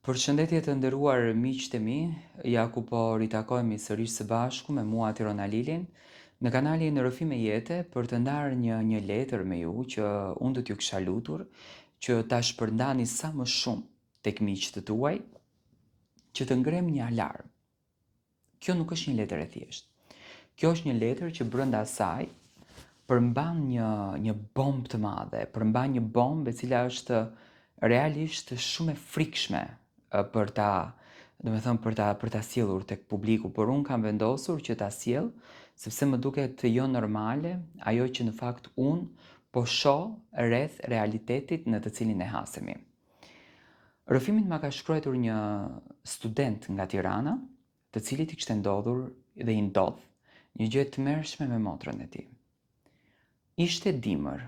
Përshëndetje të nderuar miqtë e mi, ja ku po ritakohemi sërish së bashku me mua Tiron Alilin në kanalin Rrëfime Jete për të ndarë një një letër me ju që unë do t'ju kisha lutur që ta shpërndani sa më shumë tek miqtë tuaj që të ngremë një alarm. Kjo nuk është një letër e thjeshtë. Kjo është një letër që brenda saj përmban një një bombë të madhe, përmban një bombë e cila është realisht shumë e frikshme për ta, domethënë për ta për ta sjellur tek publiku, por unë kam vendosur që ta sjell sepse më duket jo normale ajo që në fakt unë po shoh rreth realitetit në të cilin ne hasemi. Rrëfimin ma ka shkruajtur një student nga Tirana, të cilit i kishte ndodhur dhe i ndodh një gjë e tmerrshme me motrën e tij. Ishte dimër,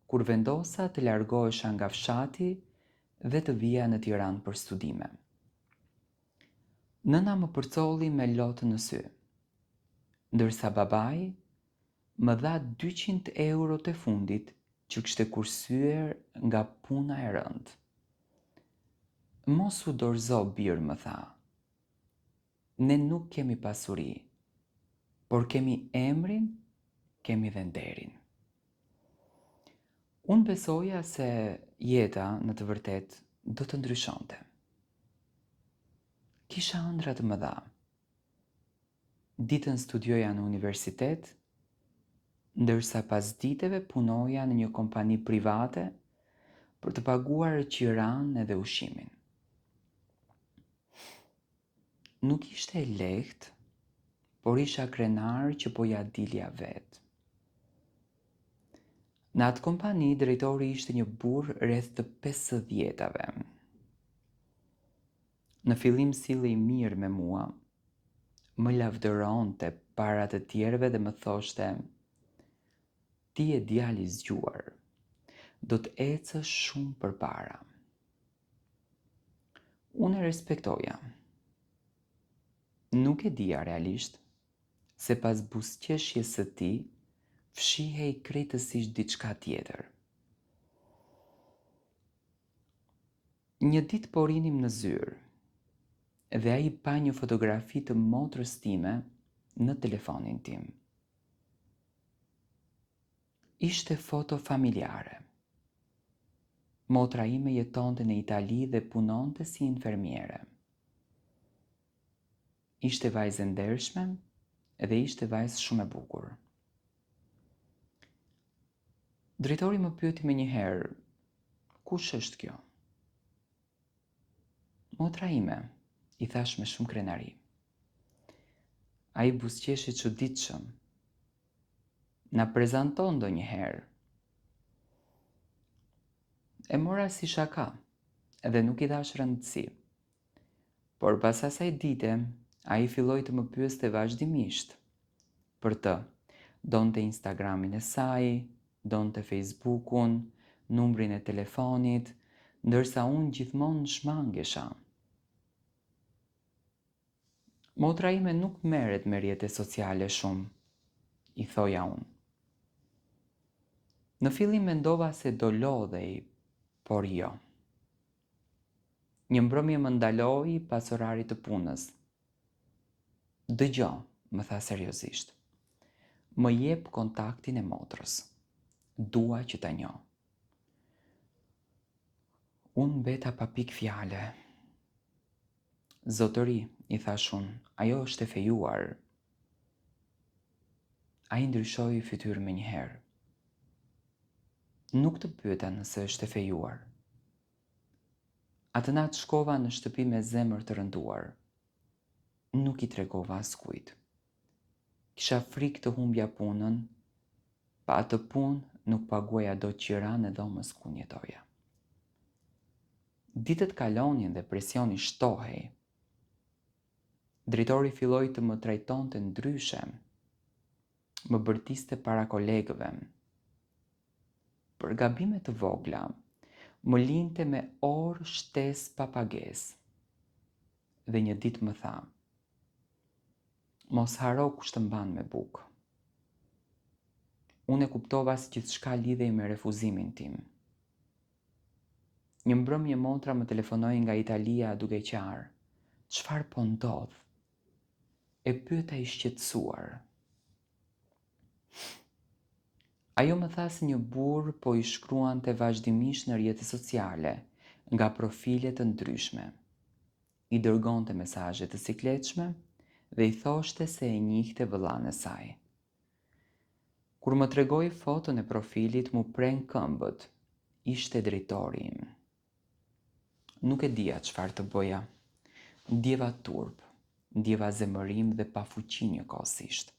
kur vendosa të largohesha nga fshati dhe të vija në Tiranë për studime. Nëna më përcolli me lot në sy, ndërsa babai më dha 200 eurot e fundit që kishte kursyer nga puna e rëndë. Mos u dorëzo bir më tha. Ne nuk kemi pasuri, por kemi emrin, kemi dhe nderin. Unë besoja se jeta në të vërtetë do të ndryshonte. Kisha ëndrra të mëdha. Ditën studioja në universitet, ndërsa pasditeve punoja në një kompani private për të paguar qiranë edhe ushqimin. Nuk ishte e lehtë, por isha krenar që po ia dilja vetë. Në atë kompani drejtori ishte një burrë rreth të pesëdhjetave. Në fillim sillej mirë me mua, më lavdëronte para të tjerëve dhe më thoshte, Ti je djalë i zgjuar, do të ecësh shumë përpara. Unë e respektoja. Nuk e dija realisht se pas buzëqeshjes së tij fshihej krejtësisht diçka tjetër. Një ditë po rrinim në zyrë dhe ai pa një fotografi të motrës time në telefonin tim. Ishte foto familjare. Motra ime jetonte në Itali dhe punonte si infermiere. Ishte vajzë e ndershme dhe ishte vajzë shumë e bukur. Drejtori më pyeti menjëherë, kush është kjo? Motra ime, i thashë me shumë krenari. Ai buzëqeshi çuditshëm. Na prezanto ndonjëherë. E mora si shaka dhe nuk i dhashë rëndësi. Por pas asaj dite, ai filloi të më pyeste vazhdimisht për të. Donte Instagramin e saj, donte Facebookun, numrin e telefonit, ndërsa unë gjithmonë shmangesha. Motra ime nuk merret me rrjete sociale shumë, i thoja unë. Në fillim mendova se do lodhej, por jo. Një mbrëmje më ndaloi pas orarit të punës. Dëgjo, më tha seriozisht. Më jep kontaktin e motrës. Dua që ta njoh. Unë mbeta pa pikë fjale. Zotëri, i thashë unë, ajo është e fejuar. Ai ndryshoi fytyrë menjëherë. Nuk të pyeta nëse është e fejuar. Atë natë shkova në shtëpi me zemër të rënduar. Nuk i tregova askujt. Kisha frikë të humbja punën, pa atë punë nuk paguaja dot qiranë e dhomës ku jetoja. Ditët kalonin dhe presioni shtohej. Drejtori filloi të më trajtonte ndryshe. Më bërtiste para kolegëve. Për gabime të vogla, më linte me orë shtesë pa pagesë. Dhe një ditë më tha, Mos harro kush të mban me bukë. Unë e kuptova se gjithçka lidhej me refuzimin tim. Një mbrëmje motra më telefonoi nga Italia duke qarë. Çfarë po ndodh? E pyeta i shqetësuar. Ajo më tha se një burrë po i shkruante vazhdimisht në rrjete sociale, nga profile të ndryshme. I dërgonte mesazhe të sikletshme dhe i thoshte se e njihte vëllanë e saj. Kur më tregoi foton e profilit m'u prenë këmbët, ishte drejtori im. Nuk e dija çfarë të bëja. Ndjeva turp, ndjeva zemërim dhe pafuqi njëkohësisht.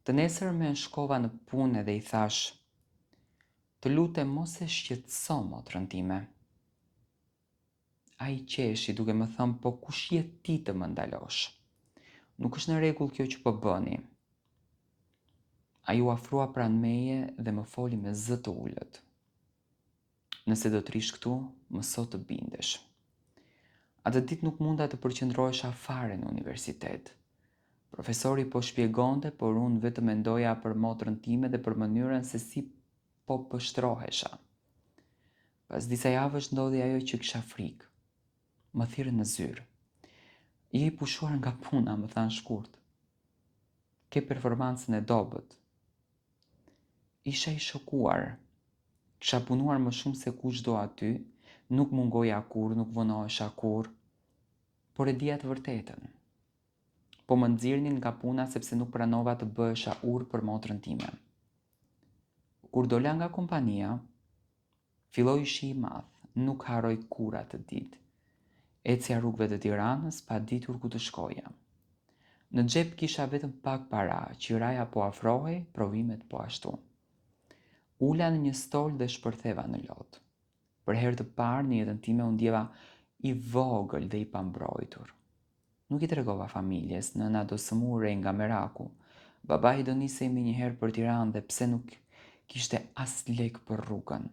Të nesërmen shkova në punë dhe i thashë, Të lutem mos e shqetëso motrën time. Ai qeshi duke më thënë po kush je ti të më ndalosh. Nuk është në rregull kjo që po bëni. Ai u afrua pranë meje dhe më foli me zë të ulët. Nëse do të rrish këtu, mëso të bindesh. Atë ditë nuk munda të përqendrohesha fare në universitet. Profesori po shpjegonte, por unë vetëm mendoja për motrën time dhe për mënyrën se si po pështrohesha. Pas disa javësh ndodhi ajo që kisha frikë. Më thirrën në zyrë. Je i pushuar nga puna, më thanë shkurt. Ke performancën e dobët. Isha i shokuar. Kisha punuar më shumë se kushdo aty, nuk mungoja kurrë, nuk vonohesha kurrë, por e dija të vërtetën. Po më nxirrnin nga puna sepse nuk pranova të bëhesha urë për motrën time. Kur dola nga kompania, filloi shi i madh, nuk harroj kurrë atë ditë. Ecja rrugëve të Tiranës pa ditur ku të shkoja. Në xhep kisha vetëm pak para, qiraja po afrohej, provimet po ashtu. U ula në një stol dhe shpërtheva në lot. Për herë të parë në jetën time u ndjeva i vogël dhe i pambrojtur. Nuk i tregova familjes, nëna do sëmurej nga meraku. Babai do nisej menjëherë për Tiranë dhe pse nuk kishte as lekë për rrugën.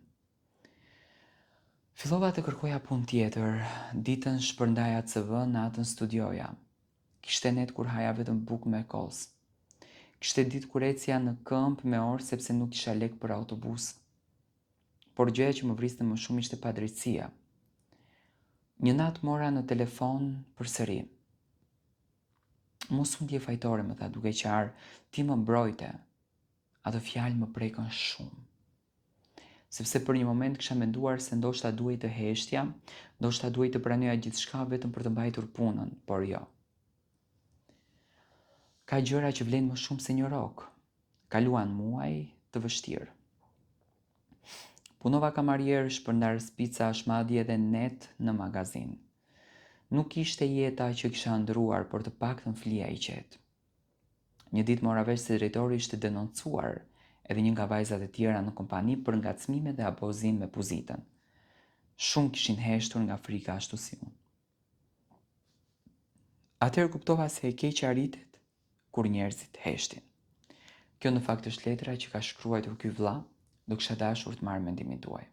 Fillova të kërkoja punë tjetër, ditën shpërndaja CV, natën studioja. Kishte net kur haja vetëm bukë me kos. Kishte ditë kur ecja në këmbë me orë sepse nuk kisha lekë për autobus. Por gjëja që më vriste më shumë ishte padrejtësia. Një natë mora në telefon përsëri. Mos u ndje fajtore, më tha duke qarë, ti më mbrojte. Ato fjalë më prekën shumë. Sepse për një moment kisha menduar se ndoshta duhej të heshtja, ndoshta duhej të pranoja gjithçka vetëm për të mbajtur punën, por jo. Ka gjëra që vlejnë më shumë se një rrogë. Kaluan muaj të vështirë. Punova kamarier, shpërndarës picash, madje edhe net në magazinë. Nuk ishte jeta që kisha ëndërruar, por të paktën flija i qetë. Një ditë mora vesh se drejtori ishte denoncuar edhe një nga vajzat e tjera në kompani për ngacmime dhe abuzim me pozitën. Shumë kishin heshtur nga frika ashtu si unë. Atëherë kuptova se e keqja rritet kur njerëzit heshtin. Kjo në fakt është letra që ka shkruajtur ky vlla, do kisha dashur të marr mendimin tuaj.